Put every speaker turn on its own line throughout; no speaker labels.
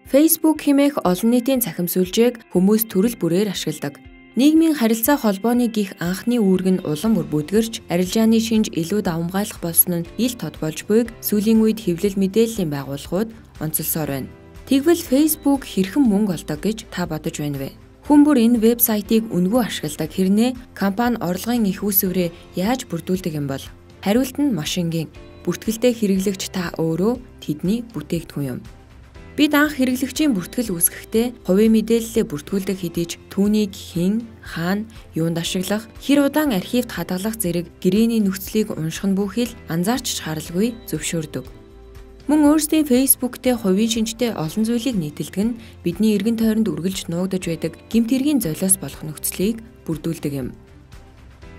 Facebook хэмээх олон нийтийн цахим сүлжээг хүмүүс төрөл бүрээр ашигладаг. Нийгмийн харилцаа холбооны гих анхны үүрэг нь улам бүр бүдгэрч, арилжааны шинж илүү давамгайлах болсон нь ил тод болж буйг сүүлийн үед хэвлэл мэдээллийн байгууллагууд онцолсоор байна. Тэгвэл Facebook хэрхэн мөнгө олдог гэж та бодож байна вэ? Хүн бүр энэ вебсайтыг үнэгүй ашигладаг хэрнээ компани орлогын их үүсвэрээ яаж бүрдүүлдэг юм бол? Хариулт нь маш энгийн. Бүртгэлтэй хэрэглэгч та өөрөө тэдний бүтээгдэхүүн юм. Бид анх хэрэглэгчийн бүртгэл үүсгэхдээ хувийн мэдээллээ бүртгүүлдэг хэдий ч түүнийг хэн, хаана, юунд ашиглах, хэр удаан архивт хадгалах зэрэг гэрээний нөхцөлийг унших нь бүхий л анзаарч шаардлагагүй зөвшөөрдөг. Мөн өөрсдийн Facebook-тэй хувийн шинжтэй олон зүйлийг нийтэлдэг нь бидний эргэн тойронд үргэлж нуугдаж байдаг гэмт хэргийн золиос болох нөхцөлийг бүрдүүлдэг юм.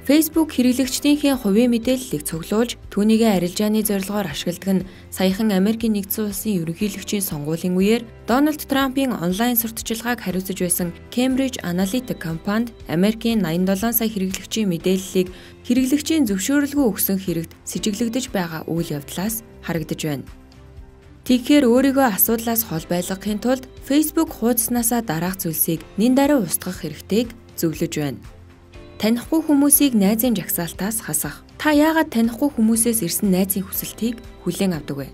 Facebook хэрэглэгчдийнхээ хувийн мэдээллийг цуглуулж түүнийгээ арилжааны зорилгоор ашигладаг нь саяхан Америкийн нэгдсэн улсын ерөнхийлөгчийн сонгуулийн үеэр Дональд Трампын онлайн сурталчилгааг хариуцаж байсан Cambridge Analytica компанид Америкийн 87 сая хэрэглэгчийн мэдээллийг хэрэглэгчийн зөвшөөрөлгүй өгсөн хэрэгт сэжиглэгдэж байгаа үйл явдлаас харагдаж байна. Тэгэхээр өөрийгөө асуудлаас хол байлгахын тулд Facebook хуудаснасаа дараах зүйлсийг нэн даруй устгах хэрэгтэйг зөвлөж байна. Танихгүй хүмүүсийг найзын жагсаалтаас хасах. Та яагаад танихгүй хүмүүсээс ирсэн найзын хүсэлтийг хүлээн авдаг вэ?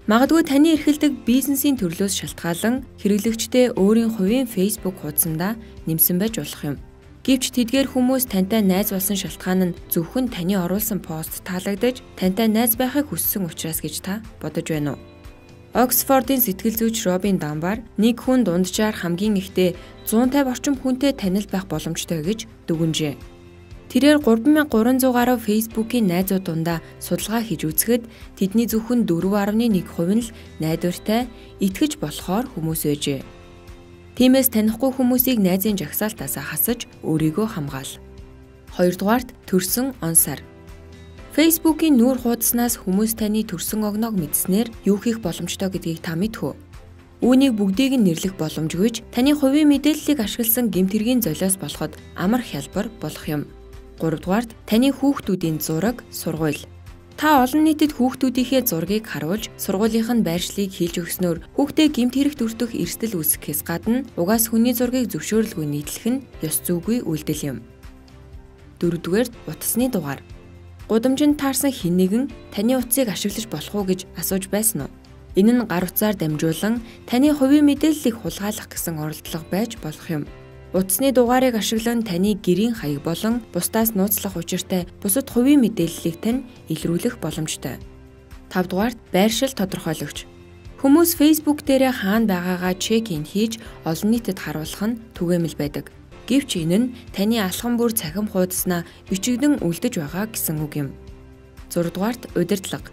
Магадгүй таны эрхэлдэг бизнесийн төрлөөс шалтгаалan хэрэглэгчдээ өөрийн хувийн Facebook хуудсандаа нэмсэн байж болох юм. Гэвч тэдгээр хүмүүс тантай найз болсон шалтгаан нь зөвхөн таны оруулсан пост таалагдаж, тантай найз байхыг хүссэн учраас гэж та бодож байна уу? Оксфордын сэтгэл зүйч Робин Данбар нэг хүн дунджаар хамгийн ихдээ 150 орчим хүнтэй танил байх боломжтой гэж дүгнжээ. Тэрээр 3300 гаруй Facebook-ийн найзууд дундаа судалгаа хийж үзэхэд тэдний зөвхөн 4.1% нь л найдвартай, итгэж болохоор хүмүүс байжээ. Тиймээс танихгүй хүмүүсийг найзын жагсаалтаас хасаж өөрийгөө хамгаал. Хоёрдугаарт төрсөн он сар. Facebook-ийн нүүр хуудаснаас хүмүүс таны төрсөн огноог мэдснээр юу хийх боломжтой гэдгийг та мэдэх үү? Үүнийг бүгдийг нь нэрлэх боломжгүй ч таны хувийн мэдээллийг ашигласан гэмт хэргийн золиос болоход амар хялбар болох юм. Гуравдугаарт таны хүүхдүүдийн зураг, сургууль. Та олон нийтэд хүүхдүүдийнхээ зургийг харуулж сургуулийнх нь байршлыг хийлж өгснөөр хүүхдээ гэмт хэрэгт өртөх эрсдэл үүсгэхээс гадна угаас хүний зургийг зөвшөөрөлгүй нийтлэх нь ёс зүйгүй үйлдэл юм. Дөрөвдүгээрт утасны дугаар. Гудамжинд таарсан хэн нэгэн таны утсыг ашиглаж болох уу гэж асууж байсан уу? Энэ нь гар утсаар дамжуулан таны хувийн мэдээллийг хулгайлах гэсэн оролдлого байж болох юм. Утасны дугаарыг ашиглан таны гэрийн хаяг болон бусдаас нууцлах учиртай бусад хувийн мэдээллийг тань илрүүлэх боломжтой. Тавдугаарт байршил тодорхойлогч. Хүмүүс Facebook дээрээ хаана байгаагаа чек-ин хийж олон нийтэд харуулах нь түгээмэл байдаг. Гэвч энэ нь таны алхам бүр цахим хуудаснаа бичигдэн үлдэж байгаа гэсэн үг юм. 6-дугаарт удирдлага.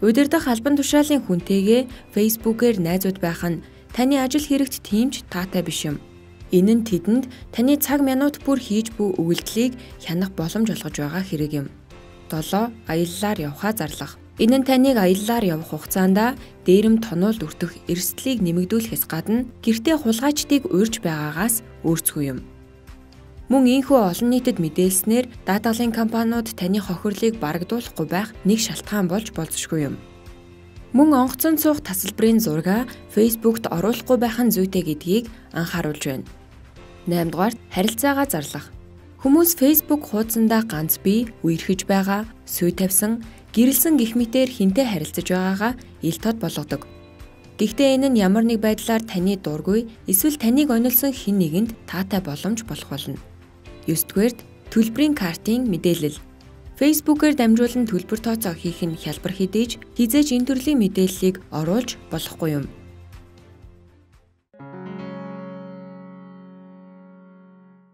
Удирдах албан тушаалын хүнтэйгээ Facebook-ээр найзууд байх нь таны ажил хэрэгт тийм ч таатай биш юм. Энэ нь тэдэнд таны цаг минут бүр хийж буй үйлдэлийг хянах боломж олгож байгаа хэрэг юм. 7. Аяллаар явхаа зарлах. Энэ нь таныг аяллаар явах хугацаанд дээрэм тонуулд өртөх эрсдлийг нэмэгдүүлэхээс гадна гэртээ хулгайчдыг урьж байгаагаас өөрцгүй юм. Мөн ийнхүү олон нийтэд мэдээлснээр даатгалын компаниуд таны хохирлыг барагдуулахгүй байх нэг шалтгаан болж болзошгүй юм. Мөн онгоцон суух тасалбарын зургаа Facebook-т оруулахгүй байх нь зүйтэй гэдгийг анхааруулж байна. 8-дугаарт харилцаагаа зарлах. Хүмүүс Facebook хуудсандаа ганц бие, үерхэж байгаа, сүй тавьсан, гэрэлсэн гэх мэтээр хэнтэй харилцаж байгаагаа ил тод болгодог. Гэхдээ энэ нь ямар нэг байдлаар таны дургүй эсвэл таныг онилсон хэн нэгэнд таатай боломж болох болно. 9-дүгээрт төлбөрийн картын мэдээлэл. Facebook-ээр дамжуулан төлбөр тооцоо хийх нь хялбар хэдий ч хэзээ ч энэ төрлийн мэдээллийг оруулж болохгүй юм.